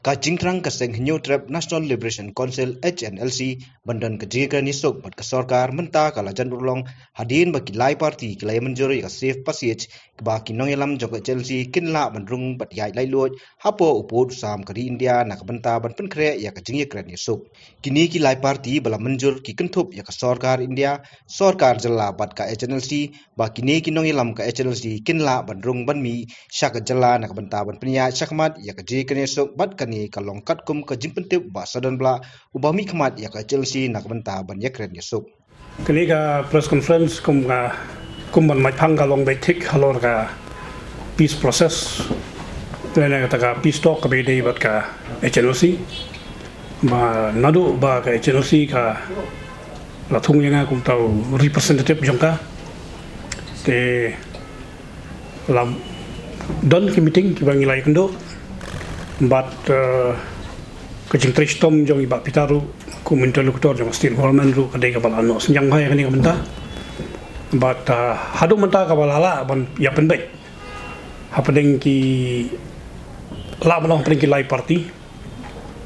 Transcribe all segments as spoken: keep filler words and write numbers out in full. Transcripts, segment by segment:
Ka jingthrang ka seng Hynñiewtrep National Liberation Council, H N L C, ban don ka jingïakren ïasuk bad ka sorkar mynta ka la jan urlong hadien ba ki lai party ki la ïamynjur ïa ka safe passage kaba ki nongïalam jong ka H N L C kin lah ban rung bad ïaid laitluid hapoh u pud u sam ka ri India na ka bynta ban pynkhreh ïa ka jingïakren ïasuk. Kine ki lai party ba la mynjur ki kynthup ïa ka sorkar India, sorkar jylla bad ka H N L C, ba kine ki nongïalam ka H N L C kin lah ban rung ban mih sha ka jylla na ka bynta ban pynïaid shakhmat ïa ka jingïakren ïasuk bad kane ka long katkum ka jingpyntip u Bah Sadonblah uba mihkhmat ïa ka H N L C na ka bynta ban ïakren ïasuk. Kane ka press conference kum ka, kum ban mait phang ka long beit thik halor ka peace process. Lane kata ka peace talk kaba ïadei bad ka H N L C. Ba naduh ba ka H N L C ka la thung ïa nga kum uta u representative jong ka. Te la don ki meeting kiba ngi la ïakynduh bad, eh, ka jingtrei shitom jong i Bah Peter ruh kum interlocutor jong state government ruh ka dei kaba la noh synñiang bha ïa kane ka bynta. Bad, eh, haduh mynta kaba la lah ban ïa pynbeit hapdeng ki, lah ban ong hapdeng ki lai party.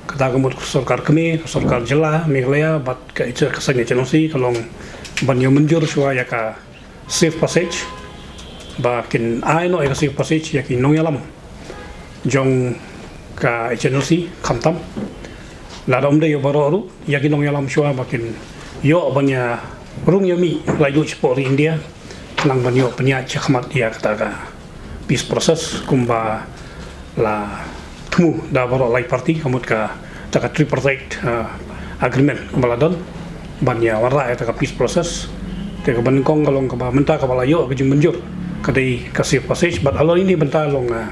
Kata ka mut ka sorkar kmie, ka sorkar jylla Meghalaya bad ka, ka seng H N L C ka long ban ïa mynjur shuwa ïa ka safe passage, ba kin ai noh ïa ka safe passage ïa ki nongïalam jong ka H N L C, khamtam lada ym dei ïa baroh ruh, ïa ki nongïalam shuwa ba kin ïoh ban ïa rung ïa mih laitluid shapoh ri India khnang ban ïoh pynïaid shakhmat ïa kata ka peace process kumba la thmu da baroh lai party, ka mut kata ka tripartite, eh, agreement ba la don ban ïa wanrah ïa kata ka peace process. Te kaba nyngkong ka long kaba mynta kaba la ïoh ka jingmynjur ka dei ka safe passage, bad halor ine i bynta long, eh,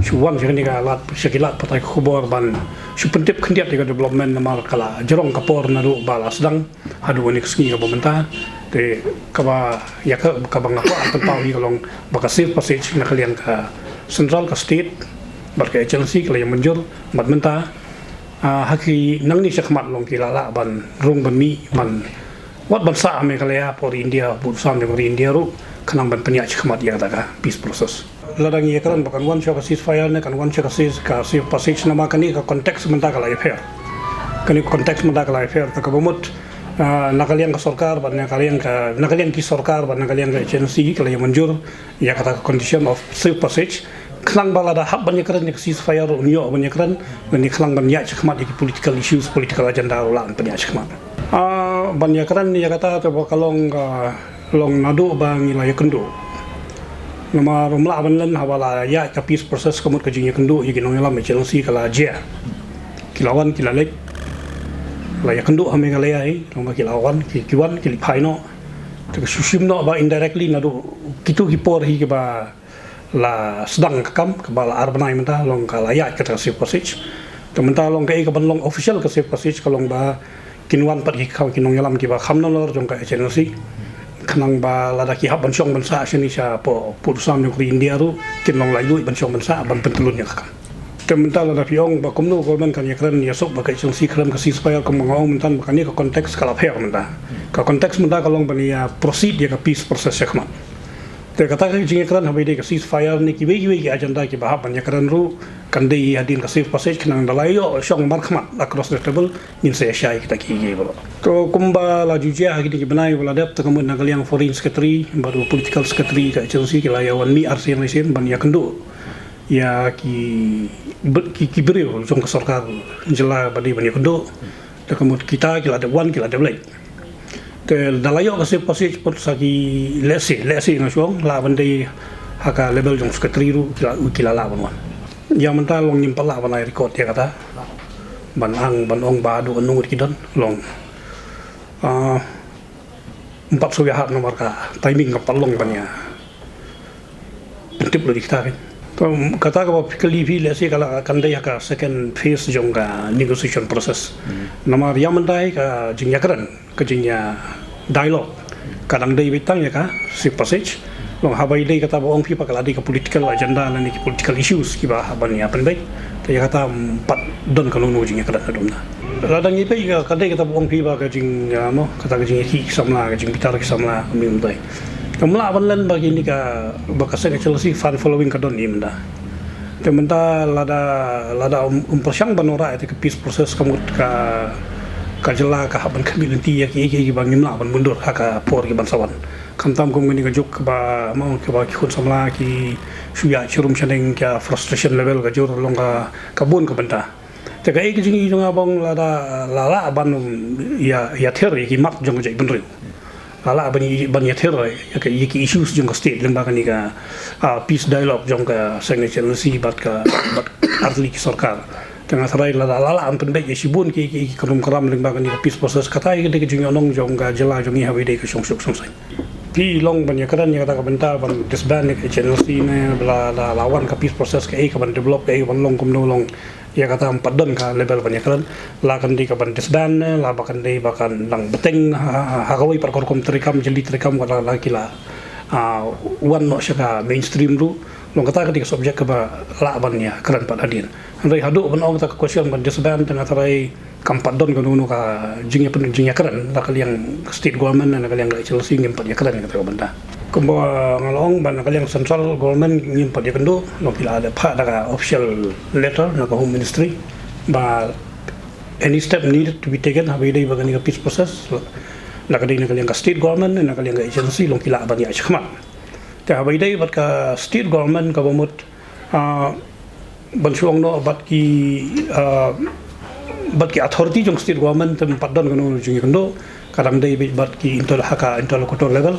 shu wan sha kane ka lad, sha ki lad pathai khubor ban shu pyntip khyndiat ïa ka development namar ka la jrong ka por naduh ba la sdang haduh kane ka sngi kaba mynta. Te kaba ïa ka, kaba nga kwah pynpaw hi ka long ba ka safe passage na ka liang ka central, ka state bad ka H N L C ka la ïa mynjur bad mynta, ah, ha ki nangne shakhmat long ki la lah ban rung ban mih ban wat ban sah ha Meghalaya hapoh ri India, pud u sam jong ka ri India ruh khnang ban pynïaid shakhmat ïa kata ka peace process. Lada ngi ïakren ba kan wan sha ka ceasefire ne kan wan sha ka cease, ka safe passage, namar kane ka context mynta ka la ïapher. Kane ka context mynta ka la ïapher, te kaba mut, ah, na ka liang ka sorkar bad na ka liang ka, na ka liang ki sorkar bad na ka liang ka H N L C ka la ïa mynjur ïa kata ka condition of safe passage khnang ba lada hap ban ïakren ïa ka ceasefire ruh un ïoh ban ïakren, lane khnang ban ïaid shakhmat ïa ki political issues, political agenda ruh lah ban pynïaid shakhmat. Ah, ban ïakren ïa kata te ba ka long ka long naduh ba ngi la ïakynduh. Namar ym lah ban len haba la ïaid ka peace process, ka mut ka jingïakynduh ïa ki nongïalam H N L C ka la jia. Ki la wan ki la leit. La ïakynduh ha Meghalaya hi, long ba ki la wan, ki, ki wan ki leit phai noh. Te ka shu shim noh ba indirectly naduh kito ki por hi kiba la sdang ka kam, kaba la ar bnai mynta long ka la ïaid kata ka safe passage. Te mynta long kaei kaban long official ka safe passage ka long ba kin wan pat ki, ki nongïalam kiba kham nalor jong ka H N L C khnang ba lada ki hap ban shong ban sah shane shapoh pud u sam jong ka ri India ruh kin long laitluid ban shong ban sah ban pyntyllun ïa ka kam. Te mynta lada phi ong ba kumno government kan ïakren ïasuk bad ka H N L C khlem ka ceasefire, kumba nga ong mynta ba kane ka context ka la pher mynta. Ka context mynta ka long ban ïa proceed ïa ka peace process shakhmat. Te kata ka jingïakren haba ïadei ka ceasefire ne kiwei kiwei ki agenda kiba hap ban ïakren ruh kan dei hadien ka safe passage khnang da la ïoh shong markhmat across the table ngin sa ïa shai kita kiei kiei baroh. To kumba la ju jia ha kine ki bnai ba la dep, te ka mut na ka liang foreign secretary bad u political secretary ka H N L C ki la ïa wan mih arsien arsien ban ïakynduh ïa ki, ki, ki briew jong ka sorkar jylla ba dei ban ïakynduh. Te ka mut kita ki la dep wan ki la dep leit. Te da la ïoh ka safe passage pat sa ki lehse, lehse nga shu ong lah ban dei ha ka level jong secretary ruh ki la, ki la lah ban wan. Ïa mynta long ngim pat lah ban ai record ïa kata ban ang ban ong ba haduh katno ngut ki don, long, ah, ym pat shu ïahap namar ka timing kam pat long ban ïa pyntip lade kita kan. To kata kaba phi kylli phi, lehse ka la kan dei ha ka second phase jong ka negotiation process. Namar ïa mynta hi ka jingïakren, ka jingïa dialogue ka dang dei beit tang ïa ka safe passage. Long haba ïadei kata ba ong phi ba ka la dei ka political agenda lane ki political issues kiba hap ban ïa pynbeit, te ïa kata ym pat don kano kano jingïakren haduh mynta. Lada ngi peit ka, ka dei kata ba ong phi ba ka jing, ah, mo, kata ka jingïakhih ki samla, ka jingbitar ki samla, ka mih mynta. Kam lah ban len ba kine ka, ba ka seng H N L C fan following ka don hi mynta. Te mynta lada lada um, um pyrshang ban wanrah ïa ka peace process ka mut ka ka jylla ka hap ban khmih lynti ïa ki ïa ki ba ngim lah ban mundur ha ka por ki ban sa wan. Khamtam kum kane ka juk ba ma ong ki ba ki khun samla ki shu ïa chirum shaneng, ka frustration level ka jur long ka ka bun ka bynta. Te kaei ka jingïohi jong nga ba ong lada la lah ban ïa ïa ther ïa ki mat jong ka jaitbynriew. La lah ban ïa ban ïa ther ïa ka ïa ki issues jong ka state lyngba kane ka ah, peace dialogue jong ka seng H N L C bad ka bad artylli ki sorkar. Te nga tharai lada la lah ban pynbeit ïa shibun ki ki ki krum kram lyngba kane ka peace process, kata ïa ka dei ka jingïohnong jong ka jylla jong ngi ha ba ïadei ka shongsuk shongsaiñ. Phi long ban ïakren ïa kata ka bynta ban disband ïa ka H N L C ne ba la la la wan ka peace process kaei ka ban develop kaei ka ban long kumno long. Ïa kata ym pat don ka level ban ïakren, la kan dei ka ban disband ne la ba kan dei ba kan dang bteng ha ha ha kawei pat ka rukom treikam jylliew treikam wat la la ki la ah, wan noh sha ka mainstream ruh. Long kata ka dei ka subject kaba lah ban ïakren pat hadien. Hynrei haduh ban ong kata ka question ban disband te nga tharai kam pat don kano kano ka jingïa pyn jingïakren na ka liang state government na ka liang ka H N L C ngim pat ïakren kata ka bynta. Kumba nga la ong ba na ka liang central government ngim pat ïakynduh, long ki la dep phah da ka official letter na ka Home Ministry ba any step needed to be taken ha ba ïadei ba kane ka peace process. Na ka dei na ka liang ka state government na ka liang ka H N L C long ki lah ban ïa shakmat. Te ha ba ïadei bad ka state government kaba mut ah, ban shu ong noh bad ki ah, bad ki authority jong state government te ym pat don kano jingïakynduh, ka dang dei bad ki inter ha ka interlocutor level.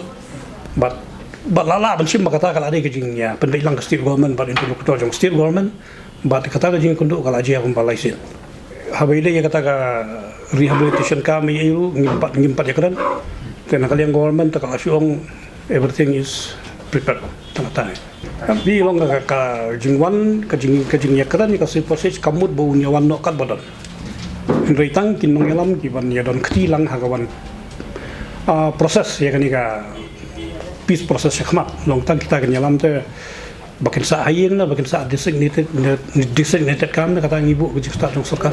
Bad bad la lah ban shim ba kata ka la dei ka jingïa pynbeit lang ka state government bad interlocutor jong state government. Bad kata ka jingïakynduh ka la jia kumba lai sien. Ha ba ïadei ïa kata ka rehabilitation camp ïa ruh ngim pat ngim pat ïakren. Te na ka liang government te ka la shu ong everything is prepared. Tang kata. Ka bi long ka ka jingwan ka jing ka jingïakren ïa ka Sui Passage ka mut ba un ïawan noh katba don. Hynrei tang ki nongïalam ki ban ïadon kti lang ha ka wan ah, process ïa kane ka peace process shakhmat. Long tang kita kin ïalam te ba kin sah ha ïing ne ba kin sah designated ne designated camp ne kata ngi buh ka jingstad jong sorkar.